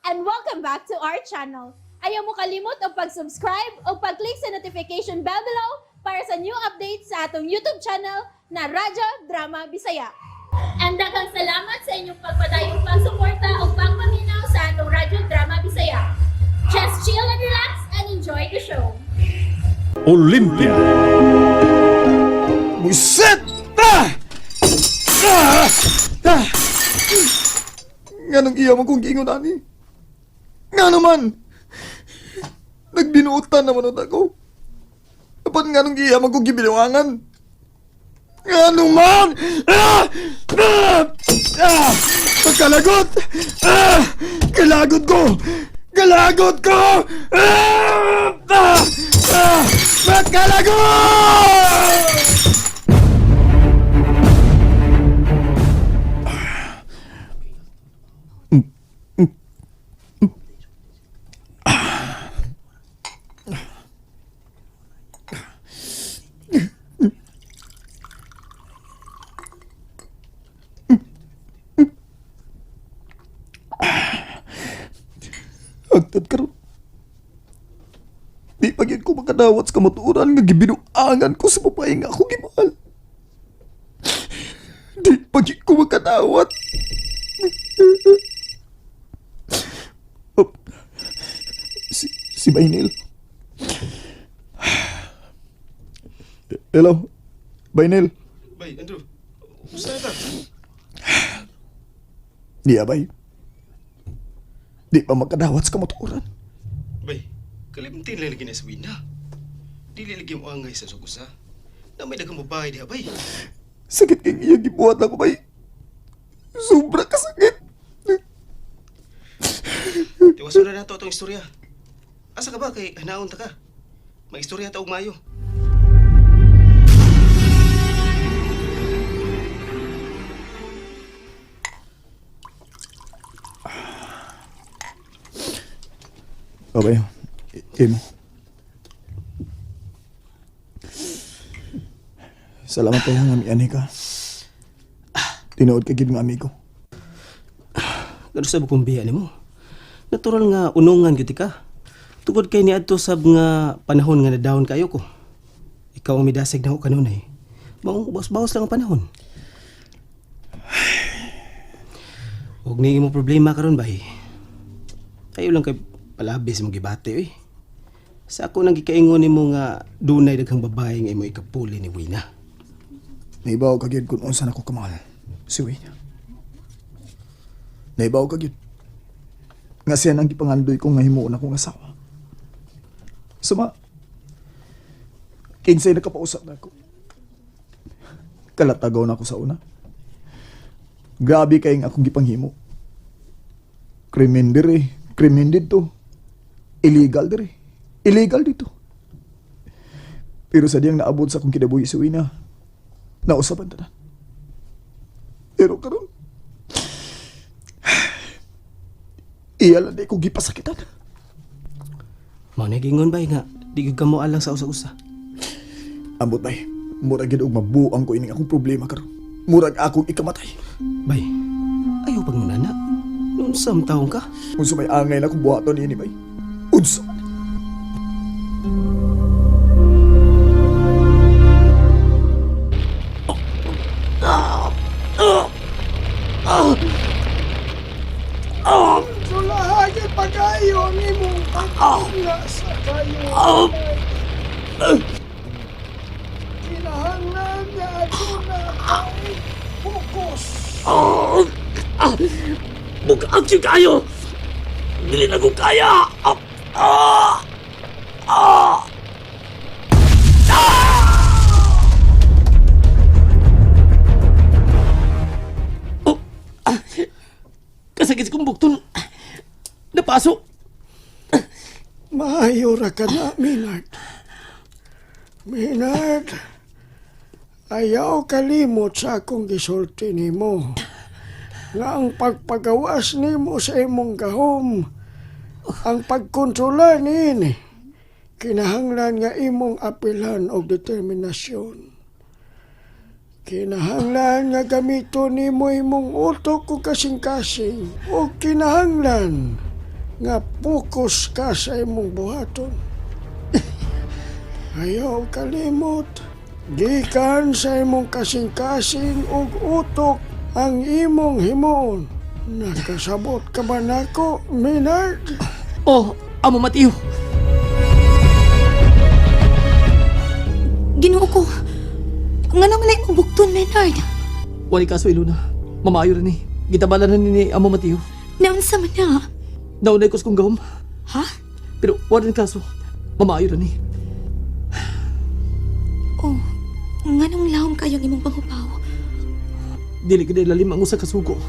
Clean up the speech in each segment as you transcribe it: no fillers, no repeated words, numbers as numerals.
And welcome back to our channel. Ayaw mo kalimot og pag-subscribe o pag-click sa notification bell below para sa new updates sa atong YouTube channel na Radyo Drama Bisaya. And daghang salamat sa inyong pagpadayong pagsuporta o pagpaminaw sa atong Radyo Drama Bisaya. Just chill and relax and enjoy the show. Olympia. Buset! Ah! Ah! Ah! Nganong iya man kong giingon ani? Nga naman! Nagbinuotan naman ako. Apan nganong iya man kong gibinuangan? Nga naman! Ah! Ah! Ah! Pagkalagot! Ah! Kalagot ko! Kalagot ko! Ah! Ah! Ah! Pagkalagot! Hagtad karon. Di pa gyud ko makadawat sa kamatuoran nga gibinuangan ko sa babae nga ako gimahal. Di pa gyud ko makadawat. Oh, si Bainil. Hello, Bainil. Bay, Andrew. Kumusta na ka? Di abay. Di pa makadawat sa kamatuoran. Bay, kalimtin lang lagi na sa Wina. Dili lagi mo angay sa sugusa. Na may daghang babae diha, bay. Sakit kay iyang gibuhat ako, bay. Sobra kasakit. Tiwason na nato atong istorya. Asa ka ba kay hanaon ta ka? May istorya ta og maayo. Okay. Imo. Salamat kayo nga miani ka. Tinuod ka gid nga amigo. Gano sa bukong biya nimo? Natural nga unungan gyud ka. Tugod kay niadto sab nga panahon nga na-down kayo ko. Ikaw ang midasig na ko kanunay. Maong bawas-bawas lang ang panahon. Huwag ni imo problema karon bay. Ayo lang kay palabis mo gibati oy. Sa ako nang gikaingon nimo nga dunay daghang babae nga imo ikapuli ni Wina. Naibaw ka gid kung unsa nako kamahal. Si Wayne. Naibaw ka gid. Nga siya nang gipangandoy ko nga himuon akong asawa. Suma, kinsay nakapausap na ako. Kalatagaw na ako sa una. Grabe kay nga akong gipanghimo. Krimen dire, krimen dito. Illegal dire. Illegal dito. Pero sa diyang naabot sa akong kinabuhi si Wina, nausapan tanan. Pero karon, iya lang di ko gipasakitan. Mao na gingon bay nga di gyud kamo alang sa usa-usa. Ambot bay, murag gid og mabuang ko ining akong problema karon. Murag akong ikamatay. Bay, ayaw pag munana. Noon sa taong ka? Unsa may angay na akong buhaton niini bay. Unsa man. Sulahagi pagayo ang imong nga sa kayo. Kinahanglan nga aduna kay focus. Bukaag siya kayo! Dili na ko kaya! Ah! Ah! Ah! Oh! Ah! Kasakit kong bukton. Napaso. Maayo ra ka na, Minard. Minard, ayaw kalimot sa akong gisulti nimo. Nga ang pagpagawas nimo sa imong gahom, ang pagkontrolar niini, kinahanglan nga imong apilan og determinasyon. Kinahanglan nga gamiton nimo imong utok ug kasing-kasing o kinahanglan Nga focus ka sa imong buhaton. Ayaw kalimot. Gikan sa imong kasing-kasing ug utok ang imong himuon. Nakasabot ka ba nako, Maynard? Oh, Amo Mateo. Ginoo ko. Ngano man lang imong bukton, Menard? Wali kaso Iluna. Mamayo rin eh. Gitabala na ni Amo Mateo. Naunsa man na? Naunay ko sa kong gahom. Ha? Pero wala rin kaso. Mamayo rin eh. Oh, nganong lahom kayong imong panghupaw? Dili ka lalim ang usa ka sugo.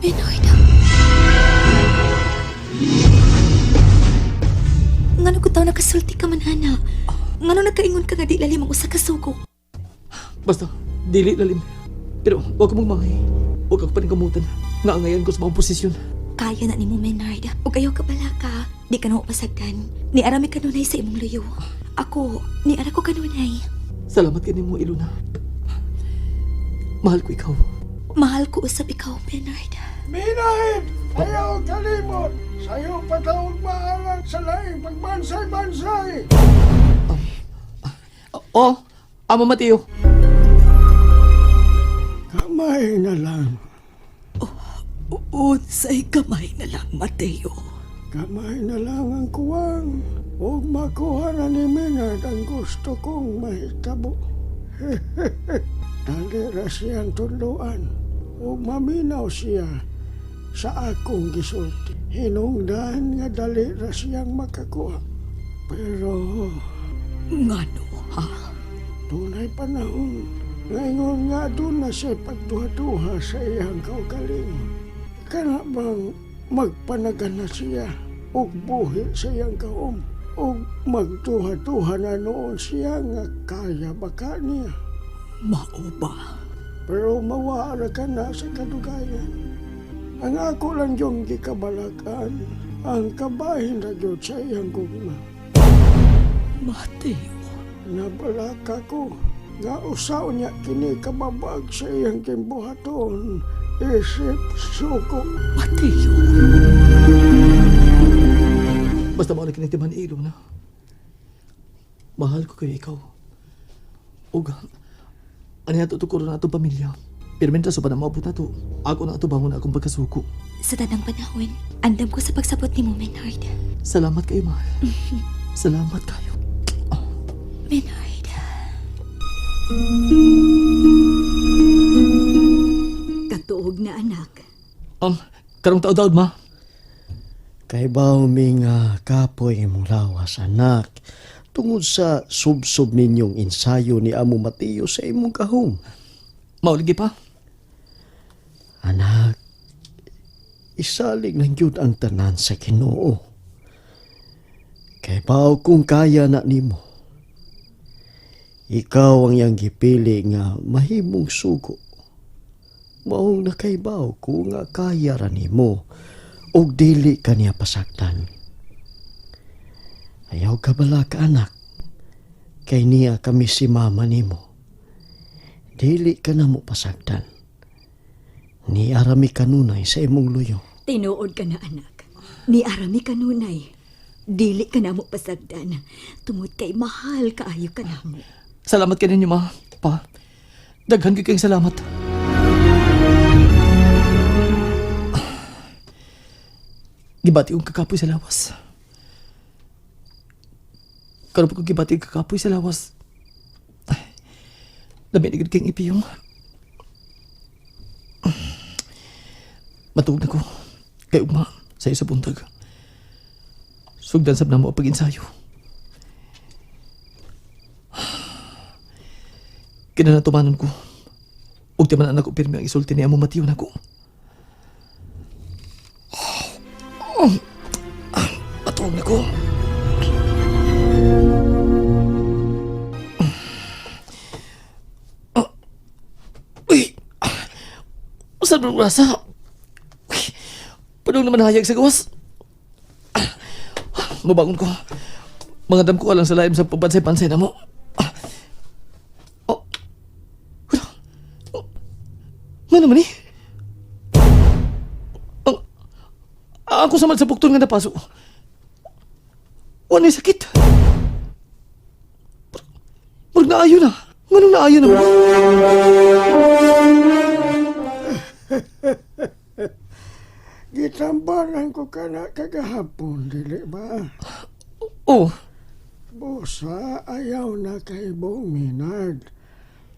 Menard. Ngano ko taw nakasulti ka man, ana? Ngano nagkaingon ka nga di lalim ang usa ka sugo? Basta, dili lalim. Pero wag ka mong mangay. Huwag ka pa rin kamutan. Ngaangayan ko sa mga posisyon. Kaya na nimo, Menard. Ug ayaw ka bala ka. Di ka na pasagdan. Ni arami kanunay sa imong luyo. Ako, ni ara ko kanunay. Salamat ka nimo, Iluna. Mahal ko ikaw. Mahal ko usab ikaw, Menard. Maynard! Ayaw kalimot! Sayo patawag maalang sa laing pagbansay-bansay! Oh, Amo Mateo. Kamay na lang. Unsay kamay na lang, Mateo. Kamay na lang ang kuwang. Huwag makuha na ni Maynard ang gusto kong mahitabo. Dali ra siyang tunduan. Huwag maminaw siya sa akong gisulti. Hinungdan nga dali ra siyang makakuha. Pero Ngano, ha? tunay panahon, ngayon nga doon na siya pagduha-duha sa iyang kaugalingon. Kana bang magpanagan na siya og buhi sa iyang kaom og magduha-duha na noon siya nga kaya baka niya. Mao ba? Pero mawara ka na sa kadugayan. Ang ako lang yung gikabalakan, ang kabahin na gyud sa iyang gugma. Mateo, Nabalaka ko nga usaw niya kini kababag sa iyang kimbuhaton isip suko. Mateo. Basta mauna kinitiman ni Iluna. Mahal ko kayo ikaw. Ug, ano na tutukuran na itong pamilya. Pero mentras pa na maabot na to, ako na ito bangon akong pagkasuko. Sa tanang panahon, andam ko sa pagsabot nimo, Menard. Salamat kayo, mahal. Salamat kayo. Menard. Katuog na anak. Karong taod-taod, ma. Kay baw mi nga kapoy imong lawas anak tungod sa subsob ninyong ensayo ni Amo Mateo sa imong kahom. Mauligi pa. Anak, isalig ng gyud ang tanan sa Ginoo. Kay baw kung kaya na nimo. Ikaw ang iyang gipili nga mahimong sugo. Maong nakaibaw ko nga kaya ra nimo ug dili ka niya pasaktan. Ayaw ka bala ka anak, kay niya kami si mama nimo. Dili ka na mo pasaktan. Ni arami kanunay sa imong luyo. Tinuod ka na anak. Ni arami kanunay. Dili ka na mo pasagdan. Tungod kay mahal kaayo ka na mo. Salamat kayo ninyo, ma. Pa. Daghan ko kayong salamat. Gibati kong kakapoy sa lawas. Karoon pa kong gibati kong kakapoy sa lawas. Dami na gud kayong ipiyong. Matuog na ko. Kay ugma sa isa buntag. Sugdan sab na mo ang pag-ensayo. Kinanatumanon ko. Ug di man anak ko pirmi ang isulti ni Amo Mateo nako. Matuog na ko. Uy! Usan ba rasa? Uy! Padung naman hayag sa gawas. Mabangon ko. Mga dam ko alang sa laim sa pagbansay-pansay na mo. Oh. Hala. Oh. Nga naman eh. Ang, Naangko sa man sa bukton nga napaso. Wa na sakit. Murag naayo na. Nganong naayo na mo? Gitambaran ko kana kagahapon, dili ba? Oh, Busa, ayaw na kay Bong Minard.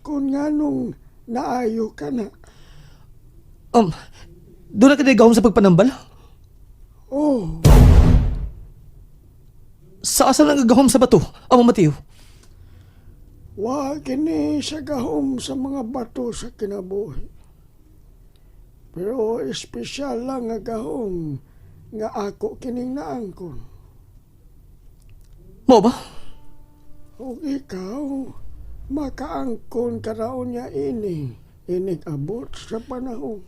Kung nganong naayo ka na. Doon na ka gahom sa pagpanambal? Oh, Sa asa lang gahom sa bato, Amo Mateo? wa kini sa gahom sa mga bato sa kinabuhi. Pero espesyal lang nga gahom nga ako kining naangkon. Mao ba? Ug ikaw, makaangkon ka raw niya ini, inig abot sa panahon.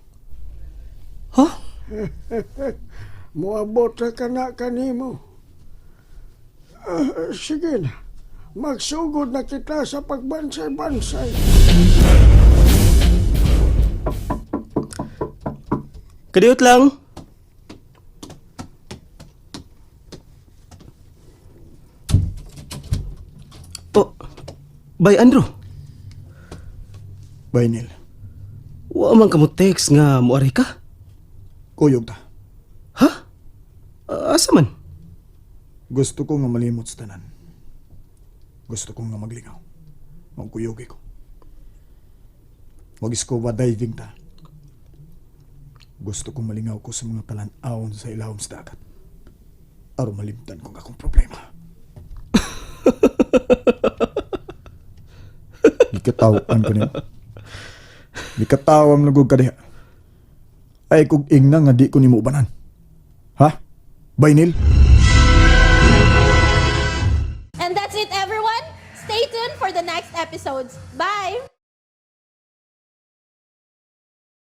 Ha? Moabot ra ka na kanimo. Ah, sige na, magsugod na kita sa pagbansay-bansay. Kadiyot lang. Oh, bay Andrew. Bainil, Wa man kamo text nga muari ka. kuyog ta. Ha? Asa man? Gusto ko nga malimot sa tanan. Gusto ko nga maglingaw. Magkuyog ko. Mag-scuba diving ta. Gusto kong malingaw ko sa mga talan-awon sa ilawom sa dagat. Aron malimtan kong akong problema. Gikatawaan ko niyo. Gikatawam na ka diha. Ay kung ingna nga di ko nimo ubanan. Ha? Bainil? And that's it, everyone. Stay tuned for the next episodes. Bye!